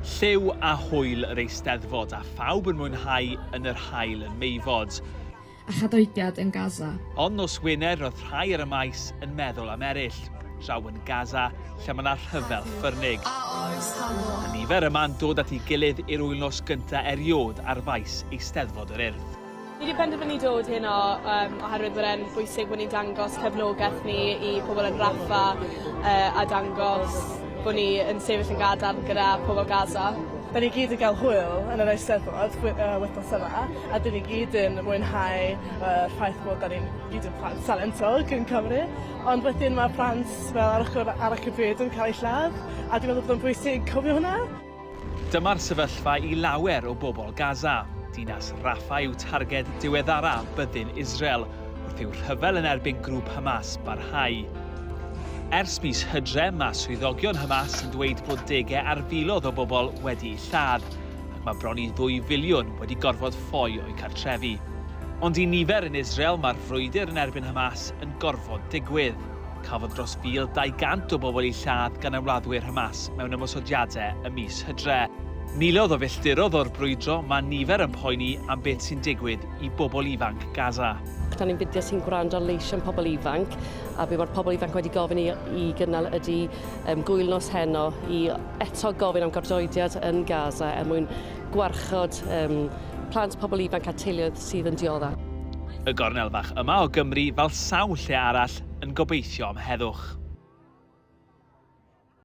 Lliw a hwyl yr Eisteddfod a phawb yn mwynhau yn yr haul yn Meifod. A chadoediad yn Gaza. Ond nos Wener roedd rhai ar y maes yn meddwl am eraill, draw yn Gaza lle mae 'na rhyfel ffyrnig. A nifer yma'n dod at ei gilydd i'r wylnos gynta' eriôd ar faes Eisteddfod yr Urdd. Ni 'di penderfynu dod heno yym oherwydd bod e'n bwysig bo' ni'n dangos cefnogeth ni i pobol yn Rafah yy a dangos bo' ni yn sefyll yn gadarn gyda pobol Gaza. 'Dan ni gyd yn ga'l hwyl yn yr Eisteddfod wy- yy wythnos yma a 'dyn ni gyd yn mwynhau yr ffaith bod 'dan ni'n gyd yn plant talentog yn Cymru ond wedyn ma' plant fel ar ochor arall y byd yn ca'l eu lladd a dwi meddwl bod o'n bwysig cofio hwnna. Dyma'r sefyllfa i lawer o bobl Gaza. Dinas Rafah yw targed diweddara byddin Israel wrth i'w rhyfel yn erbyn grŵp Hamas barhau. Ers mis Hydre, mae swyddogion Hamas yn dweud bod degau ar filoedd o bobl wedi'u lladd, ac mae bron i ddwy filiwn wedi gorfod ffoi o'u cartrefi. Ond i nifer yn Israel, mae'r frwydr yn erbyn Hamas yn gorfod digwydd. Cafodd dros 1,200 o bobl eu lladd gan ymladdwyr Hamas mewn ymosodiadau ym mis Hydre. Miloedd o filltirodd o'r brwydro, mae nifer yn poeni am beth sy'n digwydd i bobl ifanc Gaza. Da ni'n fideo sy'n gwrando ar leision pobl ifanc a be mae'r pobl ifanc wedi gofyn i, i gynnal ydy um, gwyl nos heno i eto gofyn am gordoediad yn Gaza er mwyn gwarchod um, plant, pobl ifanc a teuluoedd sydd yn dioddef. Y gornel fach yma o Gymru, fel sawl lle arall, yn gobeithio am heddwch.